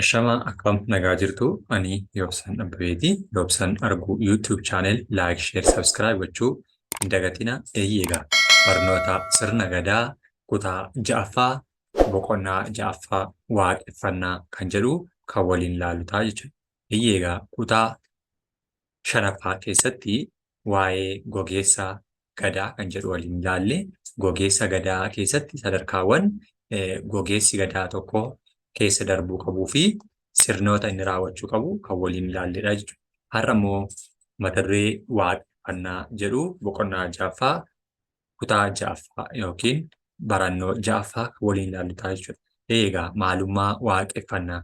Ashamaa, akkam nagaa jirtu? Ani Yoobsan Abbabeeti. Yoobsan Arguu YouTube channel like, share, subscribe gochuu hin dagatina. Eeyyee, barnoota sirna gadaa kutaa ja'affaa, boqonnaa ja'affaa, waaqeffannaa kan jedhu kan waliin ilaallu ta'a jechuudha. Eeyyee, egaa kutaa shanaffaa keessatti waa'ee gogeessa gadaa kan jedhu waliin ilaalle. Gogeessa gadaa keessatti sadarkaawwan gogeessi gadaa tokko keessa darbuu qabuu fi sirnoota inni raawwachuu qabu kan waliin ilaalledha jechuudha. Har'a immoo mata duree waaqeffannaa jedhu, boqonnaa ja'affaa, kutaa ja'affaa yookiin barannoo ja'affaa kan waliin ilaallu ta'a jechuudha. Egaa maalummaa waaqeffannaa.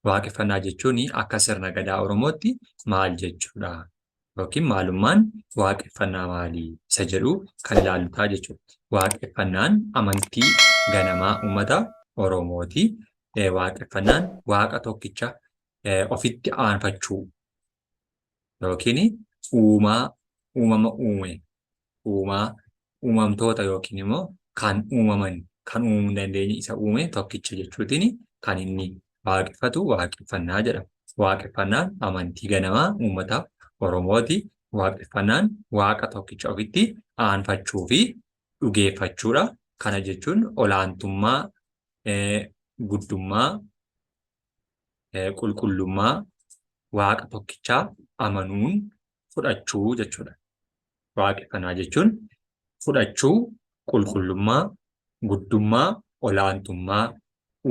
Waaqeffannaa jechuun akka sirna gadaa Oromootti maal jechuudha? Yookiin maalummaan waaqeffannaa maali? Isa jedhu kan ilaallu ta'a jechuudha. Waaqeffannaan amantii ganamaa uummata Oromooti. Waaqeffannaan waaqa tokkicha ofitti aanfachuu yookiin uumaa uumama uume, uumaa uumamtoota yookiin immoo kan uumaman, kan uumuu hin dandeenye isa uume tokkicha jechuutiin kan inni waaqeffatu waaqeffannaa jedhama. Waaqeffannaan amantii ganamaa uummata Oromooti. Waaqeffannaan waaqa tokkicha ofitti aanfachuu fi dhugeeffachuudha. Kana jechuun olaantummaa, guddummaa, qulqullummaa waaqa tokkichaa amanuun fudhachuu jechuudha. Waaqeffannaa jechuun fudhachuu, qulqullummaa, guddummaa, olaantummaa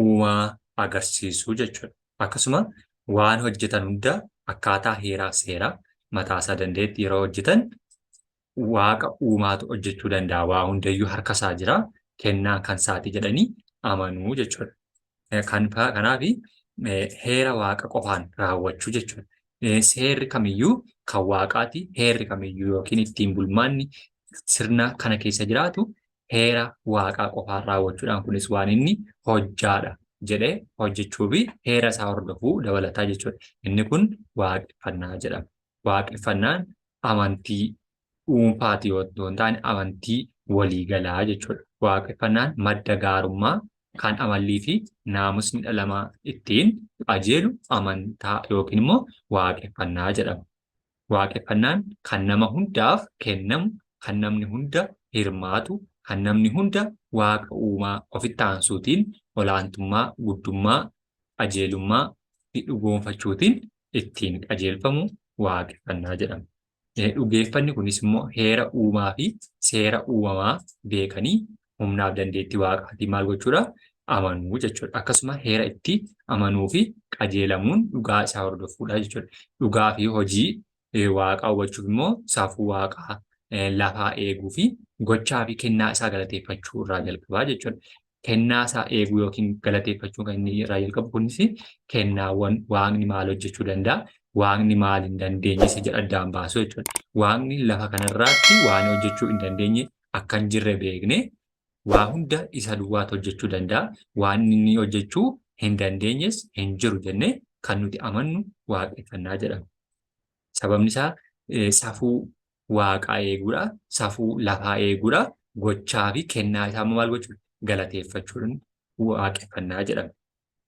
uumaa agarsiisuu jechuudha. Akkasuma waan hojjetan hunda akkaataa heeraa seera mataasaa danda'etti yeroo hojjetan waaqa uumaatu hojjechuu danda'a. Waa hundayyuu harka isaa jira. Kennaa kan isaati jedhanii amanuu jechuudha. Kanaaf heera waaqa qofaan raawwachuu jechuudha. Seerri kamiyyuu kan waaqaati. Heerri kamiyyuu yookiin ittiin bulmaanni sirna kana keessa jiraatu heera waaqaa qofaan raawwachuudhaan, kunis waan inni hojjaadha jedhee hojjechuu fi heera isaa hordofuu dabalataa jechuudha. Inni kun waaqeffannaa jedhama. Waaqeffannaan amantii dhuunfaati yoo hin taane amantii waliigalaa jechuudha. Waaqeffannaan madda gaarummaa kan amallii fi naamusni dhala namaa ittiin qajeelu amantaa yookiin immoo waaqeffannaa jedhama. Waaqeffannaan kan nama hundaaf kennamu, kan namni hunda hirmaatu, kan namni hunda waaqa uumaa ofitti aansuutiin olaantummaa, guddummaa, qajeelummaa fi dhugoomfachuutiin ittiin qajeelfamu waaqeffannaa jedhama. Dhugeeffanni kunis immoo heera uumaa fi seera uumamaa beekanii humnaaf dandeettii waaqaatiin maal gochuudha? Amanuu jechuudha. Akkasuma heera itti amanuu fi qajeelamuun dhugaa isaa hordofuudha jechuudha. Dhugaa fi hojii waaqaa hubachuuf immoo safuu waaqaa lafaa eeguu fi gochaa fi kennaa isaa galateeffachuu irraa jalqabaa jechuudha. Kennaa isaa eeguu yookiin galateeffachuu kan inni irraa jalqabu kunis kennaawwan waaqni maal hojjechuu danda'a, waaqni maal hin dandeenye isa jedhu addaan baasuu jechuudha. Waaqni lafa kanarraatti waan hojjechuu hin dandeenye akka hin jirre beekne, waa hunda isa duwwaatu hojjechuu danda'a. Waan inni hojjechuu hin dandeenyes hin jiru jennee kan nuti amannu waaqeffannaa jedhama. Sababni isaa safuu waaqaa eeguudha, safuu lafaa eeguudha, gochaa fi kennaa isaa immoo maal gochuudha? Galateeffachuudhaan waaqeffannaa jedhama.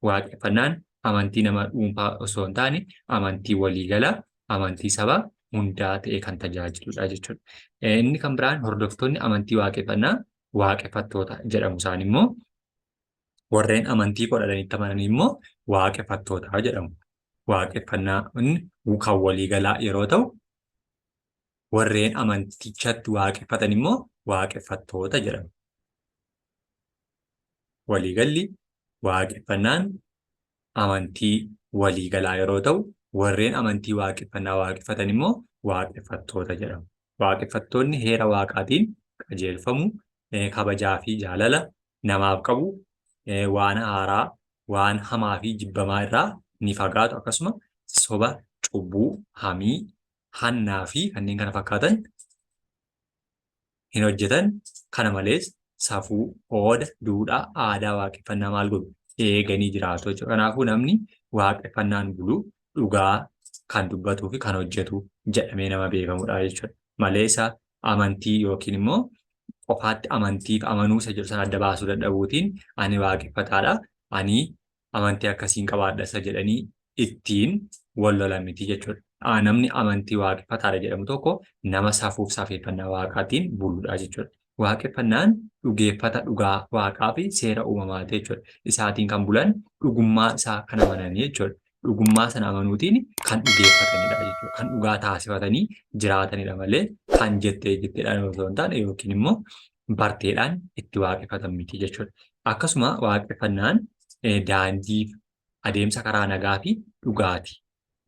Waaqeffannaan amantii nama dhuunfaa osoo hin taane amantii waliigalaa, amantii saba hundaa ta'ee kan tajaajiludha jechuudha. Inni kan biraan hordoftoonni amantii waaqeffannaa waaqeffattoota jedhamu. Isaan immoo warreen amantii godhatanitti amananii immoo waaqeffattoota jedhamu. Waaqeffannaa kan waliigalaa yeroo ta'u, warreen amantichatti waaqeffatan immoo waaqeffattoota jedhamu. Waliigalli waaqeffannaan amantii waliigalaa yeroo ta'u, warreen amantii waaqeffannaa waaqeffatan immoo waaqeffattoota jedhamu. Waaqeffattoonni heera waaqaatiin qajeelfamu, kabajaa fi jaalala namaaf qabu, waan haaraa, waan hamaa fi jibbamaa irraa ni fagaatu. Akkasuma soba, cubbuu, hamii, hannaa fi kanneen kana fakkaatan hin hojjetan. Kana malees safuu, ooda, duudhaa, aadaa waaqeffannaa maal godhu? Eeganii jiraatu jechuudha. Kanaafuu namni waaqeffannaan bulu dhugaa kan dubbatuu fi kan hojjetu jedhamee nama beekamudha jechuudha. Malee isa amantii yookiin immoo qofaatti amantiif amanuu isa jedhu sana adda baasuu dadhabuutiin ani waaqeffataadha, ani Amantii akkasiin qabaadha isa jedhanii ittiin wal lolan miti jechuudha. Namni amantii waaqeffataadha jedhamu tokko nama safuuf safeeffannaa waaqaatiin buludha jechuudha. Waaqeffannaan dhugeeffata dhugaa waaqaa fi seera uumamaati jechuudha. Isaatiin kan bulan dhugummaa isaa kan amananii jechuudha. Dhugummaa sana amanuutiin kan dhugeeffatanidha jechuudha. Kan dhugaa taasifatanii jiraatanidha malee kan jettee jetteedhaan osoo hin taane yookiin immoo barteedhaan itti waaqeffatan miti jechuudha. Akkasuma waaqeffannaan daandii adeemsa karaa nagaa fi dhugaati.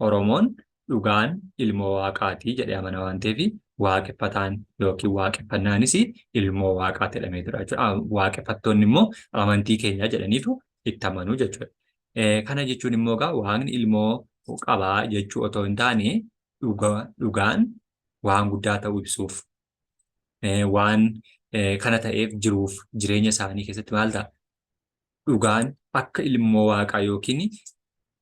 Oromoon dhugaan ilmoo waaqaati jedhee amana waan ta'eef waaqeffataan yookiin waaqeffannaanis ilmoo waaqaati jedhamee tura jechuudha. Waaqeffattoonni immoo amantii keenya jedhaniitu itti amanuu jechuudha. Kana jechuun immoo egaa waaqni ilmoo qabaa jechuu otoo hin taane dhugaan waan guddaa ta'uu ibsuuf waan kana ta'eef jiruuf jireenya isaanii keessatti maal ta'a? Dhugaan akka ilmoo waaqaa yookiin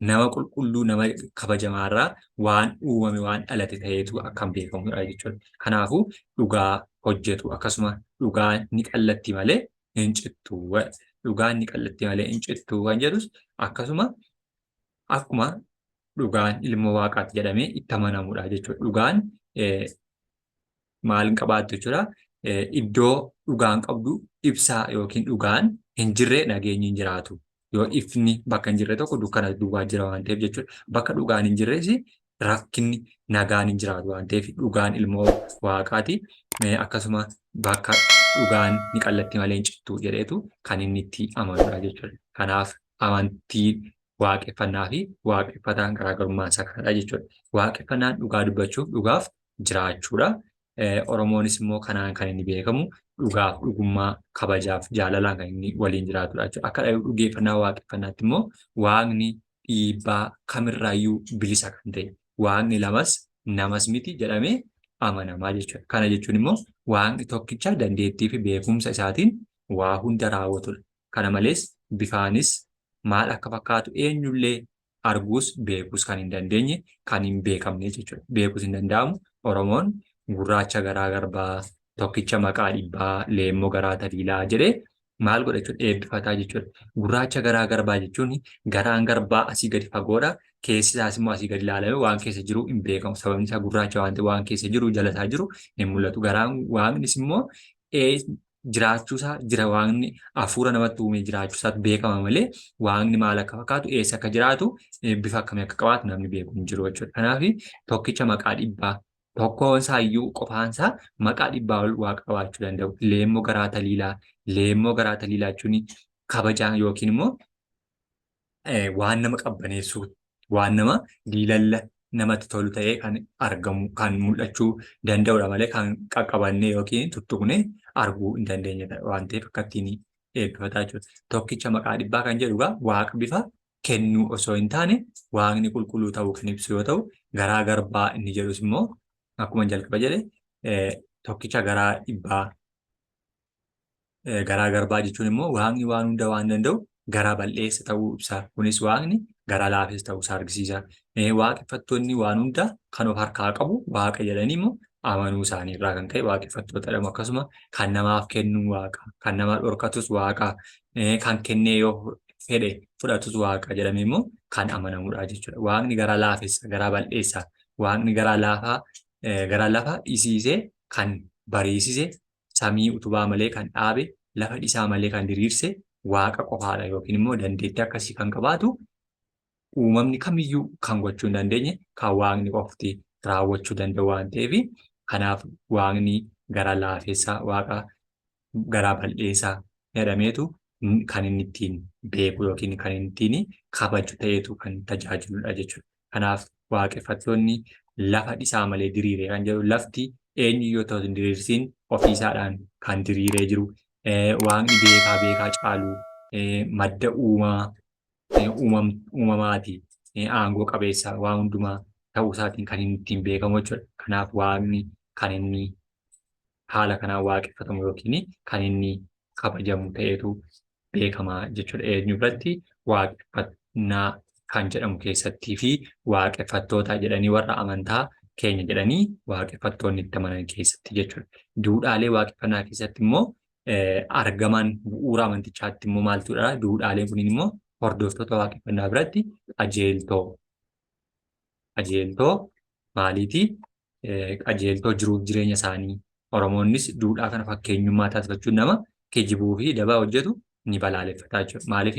nama qulqulluu nama kabajamaarraa waan uumame waan dhalate ta'eetu akkan beekamudha jechuudha. Kanaafuu dhugaa hojjetu akkasuma dhugaan ni qallatti malee hin cittu. Dhugaan ni qallatti malee hin cittu kan jedhus akkasuma akkuma dhugaan ilmoo waaqaati jedhamee itti amanamudha jechuudha. Dhugaan maal hin qabaattu jechuudha. Iddoo dhugaan qabdu ibsaa yookiin dhugaan hin jirre nageenyi hin jiraatu. Yoo ifni bakka hin jirre tokko dukkana duwwaa jira waan ta'eef jechuudha. Bakka dhugaan hin jirres rakkinni nagaan hin jiraatu waan ta'eef dhugaan ilmoo waaqaati. Akkasuma bakka dhugaan ni qallatti malee hin cittu jedheetu kan inni itti amanudha jechuudha. Kanaaf amantii waaqeffannaa fi waaqeffataan garaagarummaan isaa kanadha jechuudha. Waaqeffannaan dhugaa dubbachuuf dhugaaf jiraachuudha. Oromoonis immoo kanaan kan inni beekamu dhugaaf dhugummaa kabajaaf jaalalaan kan inni waliin jiraatudha jechuudha. Akka dhugeeffannaa waaqeffannaatti immoo waaqni dhiibbaa kamirraayyuu bilisa kan ta'e waaqni lamas namas miti jedhamee amanamaa jechuudha. Kana jechuun immoo waaqni tokkicha dandeettii fi beekumsa isaatiin waa hunda raawwatudha. Kana malees bifaanis maal akka fakkaatu eenyullee arguus beekuus kan hin dandeenye kan hin beekamne jechuudha. Beekuus hin danda'amu. Oromoon gurraacha garaa garbaa, tokkicha maqaa dhibbaa, leemmoo garaa taliilaa jedhee maal godha jechuudha eebbifataa jechuudha. Gurraacha garaa garbaa jechuun garaan garbaa asii gadi fagoodha. Keessi isaas immoo asii gadi ilaalame waan keessa jiru hin beekamu. Sababni isaa gurraacha waan ta'eef waan keessa jiru jala isaa jiru hin mul'atu. Garaan waaqnis immoo jiraachuusaa jira waaqni hafuura namatti uume jiraachuusaatu beekama malee waaqni maal akka fakkaatu eessa akka jiraatu bifa akkamii akka qabaatu namni beeku hin jiru jechuudha. Kanaaf tokkicha maqaa dhibbaa tokkoon isaayyuu qofaan isaa maqaa dhibbaa ol waaqa qabaachuu danda'u. Leemmoo garaa taliilaa leemmoo garaa taliilaa jechuun kabajaan yookiin immoo waan nama qabbaneessu waan nama diilalla namatti tolu ta'ee kan argamu kan mul'achuu danda'udha malee kan qaqqabannee yookiin tuttuqnee arguu hin dandeenye waan ta'eef akka ittiin eebbifataa jechuudha. Tokkicha maqaa dhibbaa kan jedhu egaa waaqa bifa kennuu osoo hin taane waaqni qulqulluu ta'uu kan ibsu yoo ta'u garaa garbaa inni jedhus immoo akkuma jalqaba jedhe tokkicha garaa dhibbaa Garaa garbaa jechuun immoo waaqni waan hunda waan danda'u garaa bal'eessa ta'uu ibsa. Kunis waaqni garaa laafessa ta'uu isaa argisiisa. Waaqeffattoonni waan hunda kan of harkaa qabu waaqa jedhanii immoo amanuu isaanii irraa kan ka'e waaqeffattoota jedhamu. Akkasuma kan namaaf kennu waaqa, kan nama dhorkatus waaqa, kan kennee yoo fedhe fudhatus waaqa jedhamee immoo kan amanamudha jechuudha. Waaqni garaa laafessa, garaa bal'eessa, waaqni garaa laafaa, garaa lafa dhisiisee kan bariisise samii utubaa malee kan dhaabe, lafa dhisaa malee kan diriirse Waaqa qofaadha yookiin immoo dandeettii akkasii kan qabaatu uumamni kamiyyuu kan gochuu hin dandeenye kan Waaqni qofti raawwachuu danda'u waan ta'eef kanaaf Waaqni gara laafessa Waaqa garaa bal'eessa jedhameetu kan inni ittiin beeku yookiin kan inni ittiin kabaju ta'eetu kan tajaajiludha jechuudha. Kanaaf waaqeffattoonni lafa dhisaa malee diriire kan jedhu lafti eenyuyyuu otoo hin diriirsiin ofiisaadhaan kan diriiree jiru waaqni beekaa beekaa caalu madda uumaa uumamaati aangoo qabeessa waan hundumaa ta'uu isaatiin kan inni ittiin beekamu jechuudha. Kanaaf waaqni kan inni haala kanaan waaqeffatamu yookiin kan inni kabajamu ta'eetu beekama jechuudha. Eenyu biratti waaqeffannaa kan jedhamu keessattii fi waaqeffattoota jedhanii warra amantaa keenya jedhanii waaqeffattoonni itti amanan keessatti jechuudha. Duudhaalee waaqeffannaa keessatti immoo argaman bu'uura amantichaatti immoo maaltudha? Duudhaaleen kunniin immoo hordoftoota waaqeffannaa biratti qajeeltoo qajeeltoo maaliitii? Qajeeltoo jiruuf jireenya isaanii. Oromoonnis duudhaa kana fakkeenyummaa taasifachuun nama kijibuu fi daba hojjetu ni balaaleffata jechuudha. Maaliif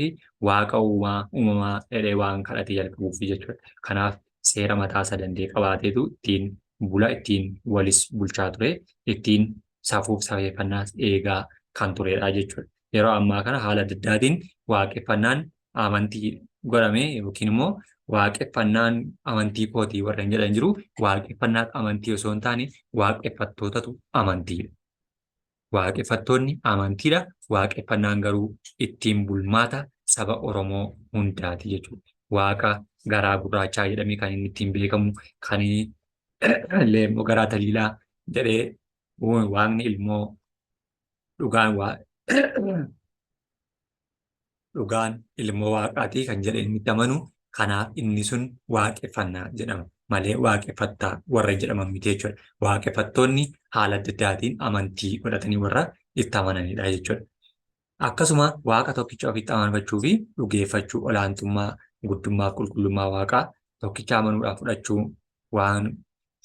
waaqa uumaa uumamaa jedhee waan kadhatee jalqabuufi jechuudha. Kanaaf seera mataa isaa danda'e qabaateetu ittiin bula ittiin walis bulchaa ture ittiin safuuf safeeffannaas eegaa kan turedha jechuudha. Yeroo ammaa kana haala adda addaatiin waaqeffannaan amantii godhame yookiin immoo waaqeffannaan amantii kootii warreen jedhan jiru. Waaqeffannaan amantii osoo hin taane waaqeffattootatu amantiidha. Waaqeffattoonni amantiidha. Waaqeffannaan garuu ittiin bulmaata saba Oromoo hundaati jechuudha. Waaqa garaa gurraachaa jedhamee kan inni ittiin beekamu kan illee garaa taliilaa jedhee waaqni ilmoo dhugaan waa dhugaan ilmoo waaqaatii kan jedhee inni itti amanu kanaaf inni sun waaqeffannaa jedhama malee waaqeffattaa warra jedhaman miti jechuudha. Waaqeffattoonni haala adda addaatiin amantii godhatanii warra itti amananidha jechuudha. Akkasuma waaqa tokkicha ofitti amanfachuu fi dhugeeffachuu olaantummaa guddummaa fi qulqullummaa waaqaa tokkicha amanuudhaan fudhachuu waan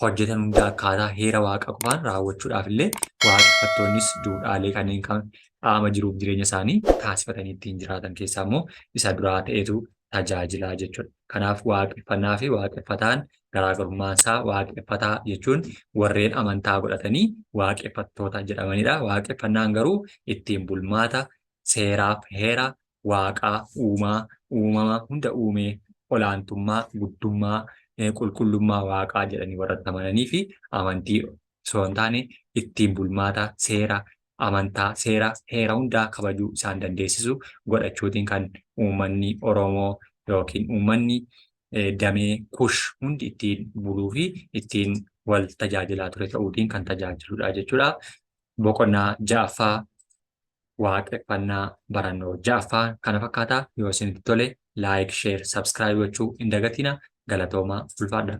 hojjetan hunda akkaataa heera waaqa qofaan raawwachuudhaaf illee waaqeffattoonnis duudhaalee kanneen kan qaama jiruuf jireenya isaanii taasifatanii ittiin jiraatan keessaa immoo isa duraa ta'etu tajaajilaa jechuudha. Kanaaf waaqeffannaa fi waaqeffataan garaagarummaan isaa waaqeffataa jechuun warreen amantaa godhatanii waaqeffattoota jedhamanidha. Waaqeffannaan garuu ittiin bulmaata seeraaf heera waaqaa uumaa uumama hunda uumee olaantummaa guddummaa qulqullummaa waaqaa jedhanii warra amananii fi amantii osoo hin taane ittiin bulmaata seera amantaa seera heera hundaa kabajuu isaan dandeessisu godhachuutiin kan uummanni Oromoo yookiin uummanni damee Kush hundi ittiin buluu fi ittiin wal tajaajilaa ture ta'uutiin kan tajaajiludha jechuudha. Boqonnaa ja'affaa waaqeffannaa barannoo ja'affaa kana fakkaata. Yoo isinitti tole like, share, subscribe gochuu hin dagatina. Galatoomaa, ulfaadhaa.